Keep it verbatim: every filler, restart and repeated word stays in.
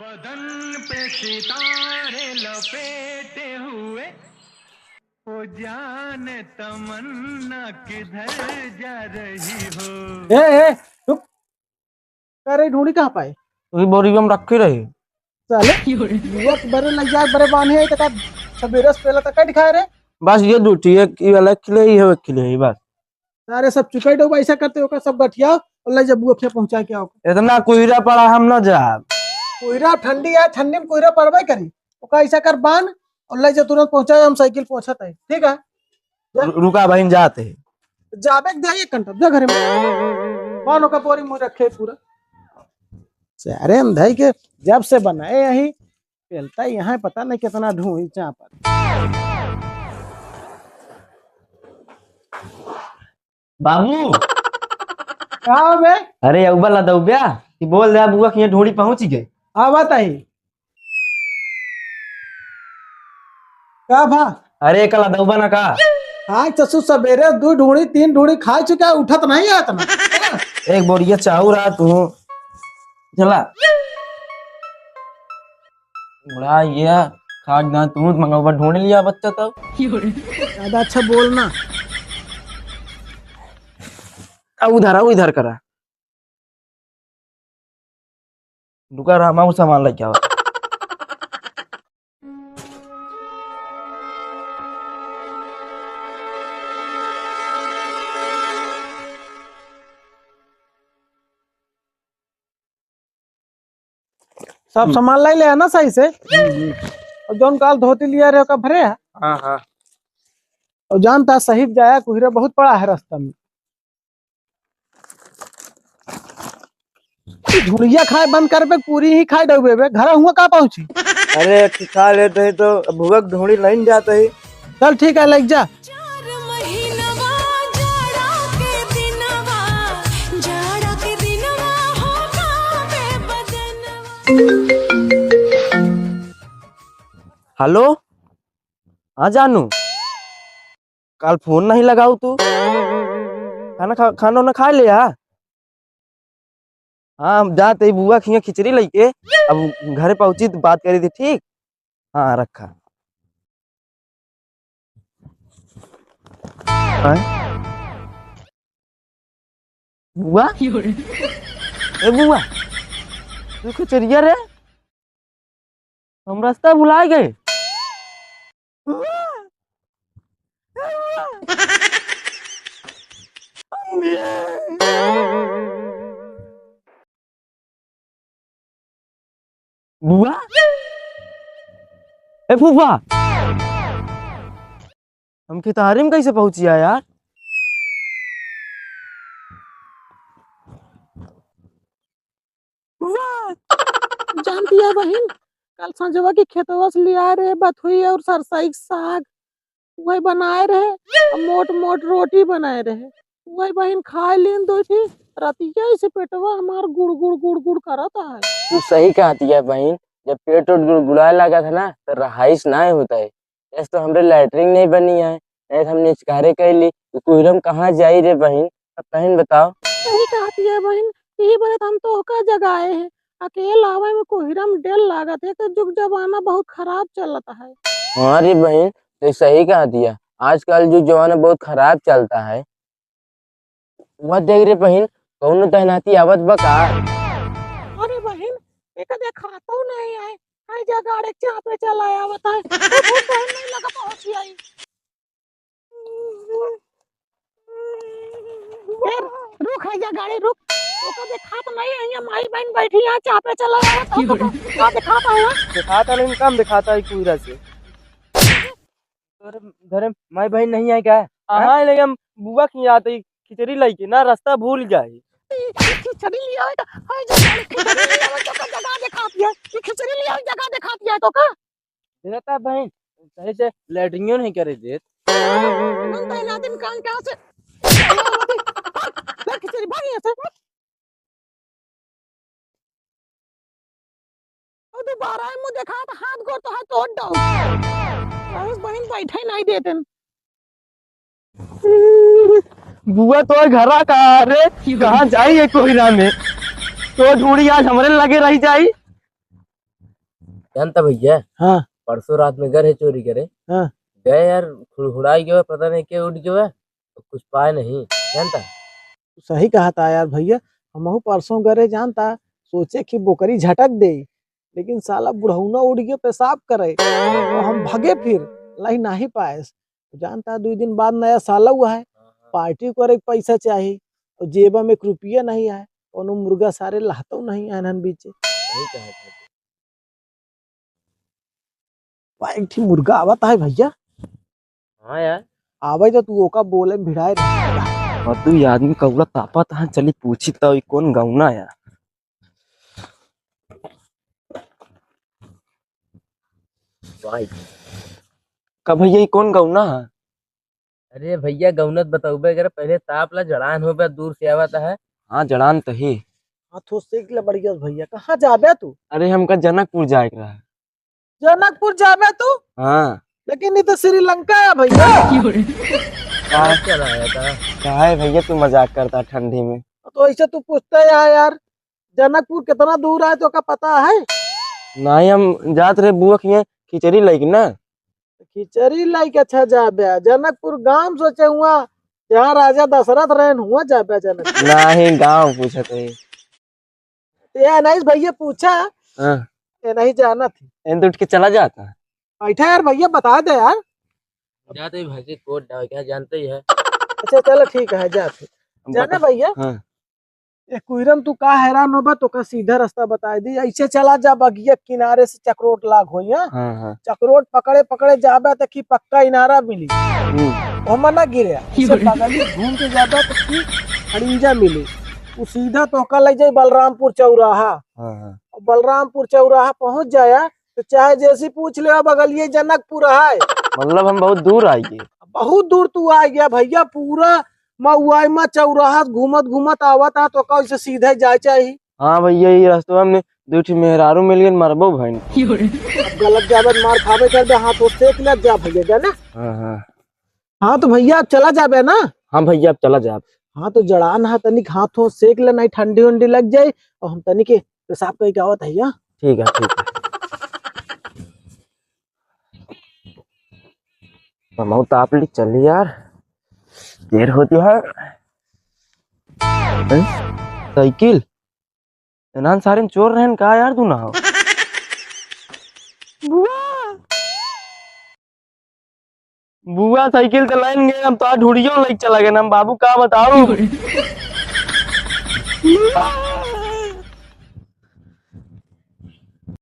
बदन पे सितारे लपेटे हुए, ओ जाने तमन्ना किधर जा रही हो। ए, ए, चुप। का रे, ढूंढी कहाँ पाए? वही बोरी में रखी रही। साले, युवक बरे लग जाए, बरे बांधे, तो का सवेरे से पहले तक कट खाए रे? बस ये दू ठी, एक ये वाला एक किलो ही है, एक किलो ही बस। सारे सब चुकाई डोबा ऐसा करते, ओकर सब गठिया और ले जा बुआ के पहुंचा के आओ। इतना कुहरा पड़ा, हम न जाब। कुहरा ठंडी है, ठंडी में कुहरा पड़बे करी। ओका ऐसा कर बांध और ले जा तुरंत पहुंचा, हम साइकिल पहुंचत है, ठीक है? जा। रु-, रुका बहिन, जात है। जाबे के दे एक घंटा, जा घरे में। बांध ओका बोरी में रखे पूरा। सारे हम धई के जब से बनाए यही पेलता यहाँ पता नहीं कितना ढूंढी चापत। बाबू। का बे? अरे, अउबा ला दउब्या, कि बोल दे, बुआ के यहाँ ढूंढी पहुंच गए। आवत आई। का भा? अरे, कल दउबा ना का? हाँ, चसु सबेरे दू ढूंढी, तीन ढूंढी खाए चुका, उठत नहीं है इतना। एक बोरिया चाउर आ तू। चला। बड़ा ये खाट ना तू मंगवा ढूंढ लिया बच्चा तब। ज्यादा अच्छा बोलना। अब उधर आओ, इधर करा। दुकान हम और सामान लेके आओ। सब हम्म। सामान लाई ले है ना सही से? हम्म, हम्म। और जौन काल धोती लिया रहे ओका भरे है? हाँ, हाँ। और जानता सही जाया कुहरा बहुत पड़ा है रास्ता में। ढुड़िया खाए बंद करबे, पूरी ही खाए डूबे बे, घर हुआ का पहुंची? अरे, एक खा लेते ही तो भुवक ढूंढी लाइन जाते ही। चल ठीक है, लग जा। चार महीनवा जाड़ा के दिनवा, जाड़ा के दिनवा हो गावे बदनवा। हेलो, हाँ जानू, काल फोन नहीं लगाऊ तू, खाना खा, खाना उना खा ले आ। हाँ, हम जात ही बुआ खिया खिचड़ी लइके, अब घरे पहुँची तो बात करी थी, ठीक? हाँ, रखा। हाँ? बुआ? ए बुआ, तू खिचड़िया रे? हम रास्ता भुला गए। बुआ? ए फूफा, हम खेतहरी में कैसे पहुंचिया यार? वाह! जानती है बहिन, कल संजवा के खेतवा से लिया रहे बथुई और सरसई के साग, वही बनाए रहे, और मोट मोट रोटी बनाए रहे, वही बहिन खाए लीन दो थी। रतिया से पेटवा हमार गुड़ गुड़ गुड़ गुड़ करत है। तू सही कहती है बहिन, जब पेट उट गुड़गुड़ाए लगा था ना, तो रहाइश ना होता है। ऐसे तो हमरे लैट्रिन नहीं बनी है, नहीं तो हम निचकारे कैली। तो कुहरम कहाँ जाई रे बहिन, अब तहिन बताओ। सही कहती है बहिन, यही बरत हम तो ओका जगाए हैं। अकेल आवे में कुहरम डेल लागत है, तो जुग जमाना बहुत खराब चलत है। हाँ रे बहिन, तो सही कहती है, आजकल जुग जमाना बहुत खराब चलता है। वह देख रे बहिन, कौनो तैनाती आवत बा का? अरे बहिन, एक देखातो नहीं आए। हाय जा गाड़े चापे चला आवत है। वो भूत बहिन नहीं लगा पहुंची आई। ए, रुक, हाय जा गाड़ी रुक। ओका देखात नहीं है, ये माई बहिन बैठी यहाँ चापे चला आवत है। ओका का देखात है यहाँ? देखाता नहीं, कम देखाता है कुहरा से। तोरे घरे माई बहिन नहीं आए का? हाँ, लेकिन हम बुआ के यहाँ आते ही खिचड़ी लाई के ना रास्ता भूल जाए। ई, ई खिचड़ी ले आवे का? हाय जा, खिचड़ी ले आवे तो का जगह दिखात है। ई खिचड़ी ले आवे जगह दिखात है तो का? देता बहिन, सही से लैट्रिनो नहीं करे देत। नंद है नादिन कान के से। ले खिचड़ी भाग यहाँ से। और दोबारा मुँह देखा तो हाथ गोड़ तो हाथ तोड़ दो। बहुत बहिन बैठे नहीं देते। बुआ तोर घरा का रे? कहाँ जाई ये कोहरा में? तो ढूंढी आज हमरे लगे रह जाई। जानता भइया? हाँ। परसों रात में गए रहे चोरी करे। हाँ। गए यार, हुड़हुड़ाइ गयो, पता नहीं के उठ गयो, कुछ पाए नहीं, जानता? सही कहत ह यार भइया, हमहू परसों गए रहे जानता, सोचे कि बोकरी झटक देइ, लेकिन साला बुढ़ौना उठ गयो पेशाब करे, तो हम भगे फिर, लाई नाहीं पाएस। तो जानता, दुइ दिन बाद नया साल हुआ है, हाँ, हाँ। पार्टी करे के पैसा चाही, और जेबा में एक रुपया नहीं है, कौनो मुर्गा सारे लातो नहीं है एनहन बीचे। सही कहत ह। वाह, एक ठी मुर्गा आवत है भइया। हाँ यार। आवे तो तू ओका बोले भिड़ाए रहे। और तू ये आदमी कौड़ा तापत है, चली पूछी तो ई कौन गौना है? भाई। का भइया, ई कौन गौना है? अरे भइया, गौना त बतौबे करे, पहिले ताप ला, जड़ान होबे, दूर से आवत है। हाँ, जड़ान त ही। हाँ, थो सेक ले बढ़िया से भइया। कहाँ जाबे तू? अरे, हमका जनकपुर जाए के रहा। जनकपुर जाबे तू? हाँ। लेकिन ई तो श्रीलंका है भइया। का? चला आया था। काहे भइया तू मजाक करता ठंडी में? तो ऐसे तू पूछता है यार, जनकपुर कितना दूर है, तोका पता है? नाहीं, हम जात रहे बुआ के यहाँ खिचड़ी लइके ना। खिचड़ी लइके अच्छा जाबे, जनकपुर गाँव सोचे हुआ, जहाँ राजा दशरथ रहन हुआ जाबे जनकपुर। नाहीं, गाँव पूछत है। ये नहीं भइया पूछा, हाँ। ये नहीं जानत ही। एन तो उठ के चला जाता। बैठा यार भइया, बता दे यार। जाते ही भैंसी कोट डाल के जानते ही है। अच्छा चलो ठीक है, जाते। हम जाना बता- भइया? हाँ। ए कुइरम, तू का हैरान होबा, तोका सीधा रास्ता बताइ दी। ऐसे चला जा बगिया किनारे से चकरोट लाग होई, हाँ? हाँ, हाँ। चकरोट पकड़े पकड़े जाबे त की पक्का इनारा मिली। हम्म। ओमा ना गिरे। ऐसे बगली घूम के जाबे त की खड़िंजा मिली। उ सीधा तोहका ले जाई बलरामपुर चौराहा। हाँ, हाँ। और बलरामपुर चौराहा पहुँच जाया तो चाहे जैसी पूछ ले, बगलिए जनकपुर है। मतलब हम बहुत दूर आइए। बहुत दूर तू आ गया भइया, पूरा मउआइमा चौराहा घूमत घूमत आवत है, तो का इसे सीधे जाए चाही? हाँ भइया, ये रास्ता में दुइ ठे मेहरारू मिल गए, मरबो भइन। अब गलत जाबे त मार खाबे करबे, हाथ तो सेक लग जा भइया, जाना? हाँ, हाँ। हाँ तो भइया, अब चला जाबे ना? हाँ भइया, अब चला जाब। हाँ तो जड़ान है, तनिक हाथ हो सेक ले, नहीं ठंडी उंडी लग जाए, और हम तनिक पेशाब करके आवत है, या? ठीक है, ठीक है। हमहू ताप ली, चली यार, देर होती है। हैं? साइकिल? एनान सारे में चोर रहन का यार, तू ना हो? बुआ! बुआ, साइकिल त लाइन गए, हम तो ढूढ़ियो लइके चला गए, हम बाबू का बताऊ?